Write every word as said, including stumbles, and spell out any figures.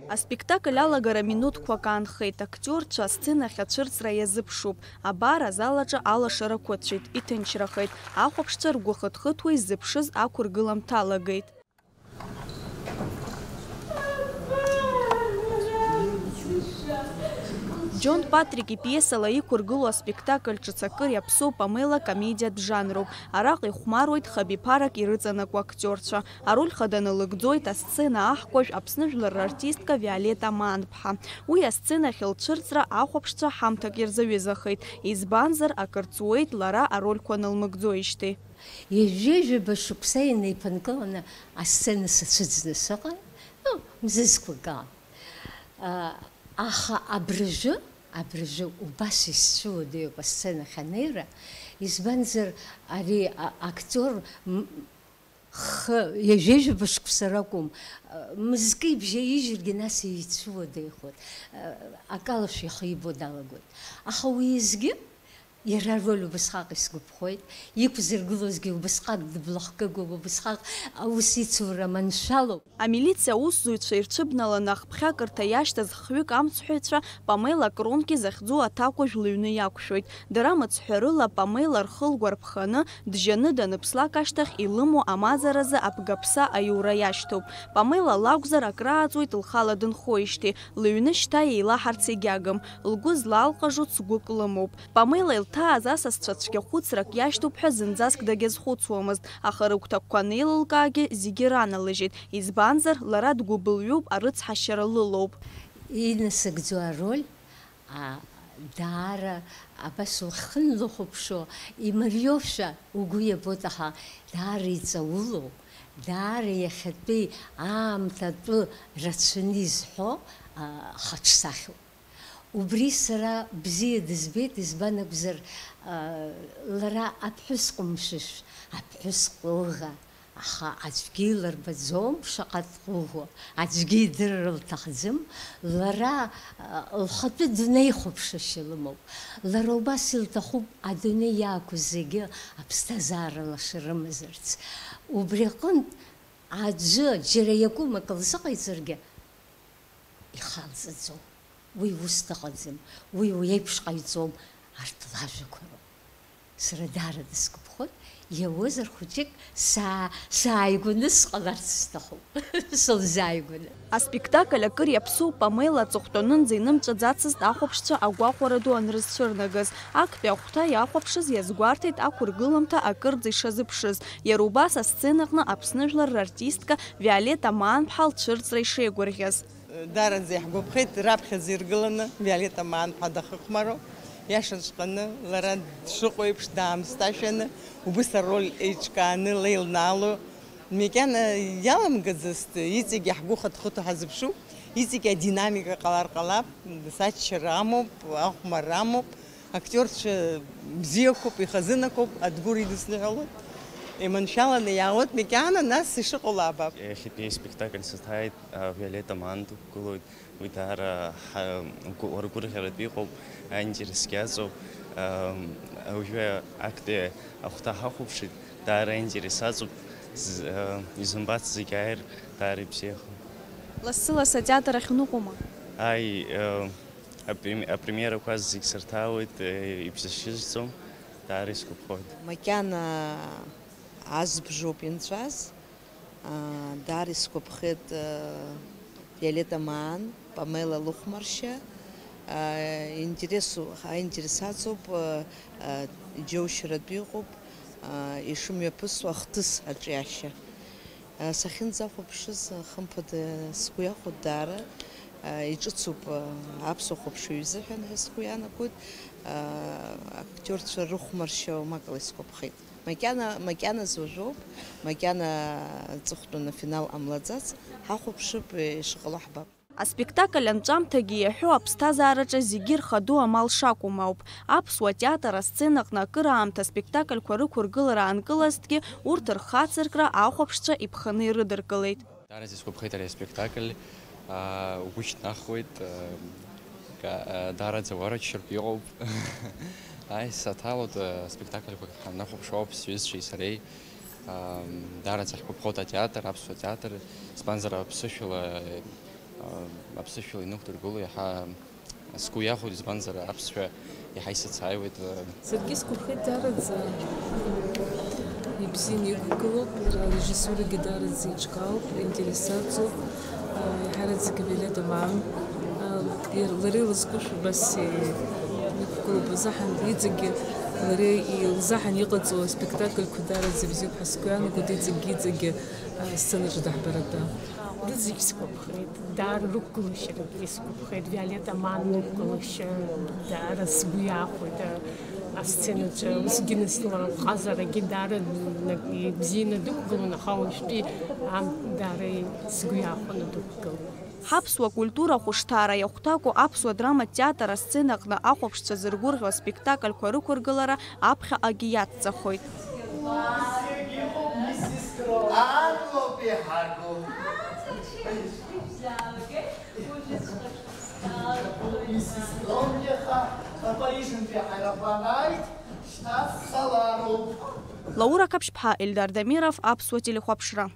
Аспектакль алагара минуҭқәак аанхеит, актиорцәа асценахь ацәырҵра иазыԥшуп. Абар, азал аҿы алашара қәыцәеит, иҭынчрахеит. Ахәаԥшцәа ргәы хыҭхыҭуа иззыԥшыз ақәыргыламҭа алагеит. Џьон Патрик ипиесала иқәыргылоу аспектакль ҿыц акыр иаԥсоу Памела комедиатә жанроуп. Араҟа ихәмаруеит хабиԥарак ирыҵанакуа актиорцәа. Ароль хада налыгӡоит асцена аҳкәажә, Аԥсны жәлар рартистка Виолетта Маанԥҳа. Уи асценахь лцәырҵра ахәаԥшцәа ҳамҭак ирзаҩызахеит, избанзар, акыр ҵуеит лара арольқәа нылмыгӡоижьҭеи. Ҩажәижәаба шықәса инеиԥынкыланы асцена сацәыӡны сыҟан, ну, мзызқәак аан. А, аха абыржәы, абыржәы убас исцәыуадаҩуп асценахь анеира, избанзар, ари, а, актиор, м, хы, ҩажәижәаба шықәса ракәым, а, мызкы ибжьаижьыргьы, нас ицәыуадаҩхоит, а, акалашәа ихы ибо далагоит. Аха уеизгьы, иара ароль убасҟак исгәаԥхоит, иқәзыргылозгьы убасҟак дыблахкыгоуп, убасҟак аус ицура маншәалоуп. Амилициа аусзуҩцәа ирцәыбналаны ахԥхьакырҭа иашьҭаз хҩык амцҳәаҩцәа Памела Кронке захьӡу аҭакәажә лыҩны иақәшәоит. Дара мыцҳәарыла Памела рхы лгәарԥханы, джьаны даныԥслак ашьҭахь илымоу амазаразы абгаԥса аиура иашьҭоуп. Памела лакәзар, акрааҵуеит лхала дынхоижьҭеи, лыҩны шьҭа еилаҳарц егьагым. Лгәы злалҟажо цгәык лымоуп. Памела илҭааз асасцәа цәгьахәыцрак иашьҭоуп ҳәа зынӡаск дагьазхәыцуамызт, аха рыгәҭакқәа анеилылкаагьы зегьы раналыжьит, избанзар, лара дгәыбылҩуп, арыцҳашьара лылоуп. Инасыгӡо ароль, а, даара абас ухьынлыхәаԥшуа, имариоушәа угәы иабоит, аха даара иҵаулоу, даара иахьатәи аамҭа атәы рацәаны изҳәо, а, хаҿсахьоуп. Убри сара бзиа дызбеит, избан акәзар, а, лара аԥҳәыс ҟәымшәышә, аԥҳәыс ҟәыӷа, аха аӡәгьы илырбаӡом шаҟа дҟәыӷоу, аӡәгьы идырыр лҭахӡам, лара, а, лхатәы дунеихәаԥшышьа лымоуп. Лара убас илҭахуп адунеи иаақәыз зегьы аԥсҭазаара лаша рымазарц. Убри аҟынтә аӡәы џьара иакәым акы лзыҟаиҵаргьы, ихалҵаӡом. Уи ус дыҟаӡам, уи уи еиԥш ҟаиҵом, арҭ лажәақәа роуп. Сара даара дысгәаԥхоит, иауазар хәыҷык саа-, сааигәаны сҟаларц сҭахуп, сылзааигәаны. Аспектакль акыр иаԥсоу Памела аҵыхәтәанынӡа инымҵәаӡацызт ахәаԥшцәа агәахәара ду анрызцәырнагаз. Актәи ахәҭа иахәаԥшыз иазгәарҭеит ақәыргыламҭа акырӡа ишазыԥшыз, иара убас асценаҟны Аԥсны жәлар рартистка Виолетта Маанԥҳа лцәырҵра ишеигәырӷьаз. Даараӡа иаҳгәаԥхеит, раԥхьаӡа иргыланы Виолетта Маанԥҳа дахыхәмаруа, иашаҵәҟьаны лара дшыҟоу еиԥш даамысҭашәаны, убыс ароль еиҿкааны леилнаало, макьана иаламгаӡацт, иҵегь иаҳгәы хыҭхыҭуа ҳазыԥшуп, иҵегь адинамика ҟалар ҟалап, саччара амоуп, ахәмарра амоуп. Актиорцәа бзиақәоуп, ихазынақәоуп, Адгәыр идысныҳәалоит, иманшәаланы иаауеит, макьана нас ишыҟало аабап. Иахьатәи аспектакль саҭааит, а, Виолетта Маан дықәгылоит, уи даара ҳа-, гәы-, уаргәырӷьаратә иҟоуп, аинтересгьы аҵоуп. Ам, уажәы актәи ахәҭа ҳахәаԥшит, даара аинтерес аҵоуп, з-, а, изымбац зегь ааир, даара ибзиахоит. Лассы-лассы атеатр ахь уныҟәома? Ааи, а, Апрем-, апремиерақәа зегь сырҭаауеит, э, ибзасшьызҵом, даара исгәаԥхоит. Макьана азбжоуп инҵәаз, аа, даара исгәаԥхеит, э, Виолетта Маан, Памела лыхәмаршьа, аа, интересу-, аинтерес аҵоуп, э, э, иџьоушьаратәы иҟоуп, аа, ишымҩаԥысуа ахҭыс аҿиашьа. Сахьынӡахәаԥшыз, хымԥада, сгәы иахәоит даара, иҿыцуп аԥсуа хәаԥшыҩ изыҳәан ҳәа сгәы иаанагоит, актиорцәа рыхәмаршьа уамак ала исгәаԥхеит. Макьана, макьаназ уажәоуп, макьана аҵыхәтәаны афинал ҟамлаӡац, ҳахәаԥшып, ишыҟало ҳбап. Аспектакль анҵәамҭагьы иаҳәо аԥсҭазаараҿы зегьы рхаду амал шакәым ауп. Аԥсуа театр асценаҟны акыраамҭа аспектакльқәа рықәыргылара аанкылазҭгьы, урҭ рхацыркра ахәаԥшцәа иԥханы ирыдыркылеит. Даараӡа исгәаԥхеит ари аспектакль, аа, угәы шьҭнахуеит, аа, ка-, аа, даараӡа уараччартә иҟоуп. Ааи, саҭалоит, аа, аспектакльқәа ҳаннахәаԥшуа ауп сҩызцәеи сареи. Аа, даараӡа ҳгәаԥхоит атеатр, аԥсуа театр, избанзар аԥсышәала Аԥсышәала инықәдыргыло иаҳа сгәы иахәоит, избанзар аԥсшәа иаҳа исыцааиуеит. Саргьы сгәаԥхеит даараӡа, ибзианы иқәгылоуп, арежиссурагьы даараӡа еиҿкаауп, интересаӡоуп, еиҳараӡак Виолетта Ман, лара илызкушәа убас иқәгылоуп, лзаҳан иҵегьы лара илзаҳан иҟаҵоу аспектакльқәа даараӡа ибзиоуп ҳәа сгәы иаанагоит, иҵегьы, иҵегьы асценаҿы даҳбаратәы. Зегь сгәаԥхеит, даара рықәгылашьа рыгьы сгәаԥхеит, Виолетта Ман лықәгылашьа даара сгәы иахәеит, асценаҿы усгьы нысла лҟазарагьы даара ибзианы дықәгылон, аха уажәтәи аамҭа даара сгәы иахәаны дықәгылоит. Ҳаԥсуа культура ахәышҭаара иахәҭаку аԥсуа драматә театр асценаҟны ахәаԥшцәа зыргәырӷьо аспектакльқәа рықәыргылара аԥхьаҟагьы иацҵахоит. Аарлоуп иҳагу. Мисис Громиаха Парижынтәи аҳаирплан ааит, шьҭа сцалароуп. Лаура Қаԥшьԥҳа, Ельдар Дамиров, Аԥсуа телехәаԥшра.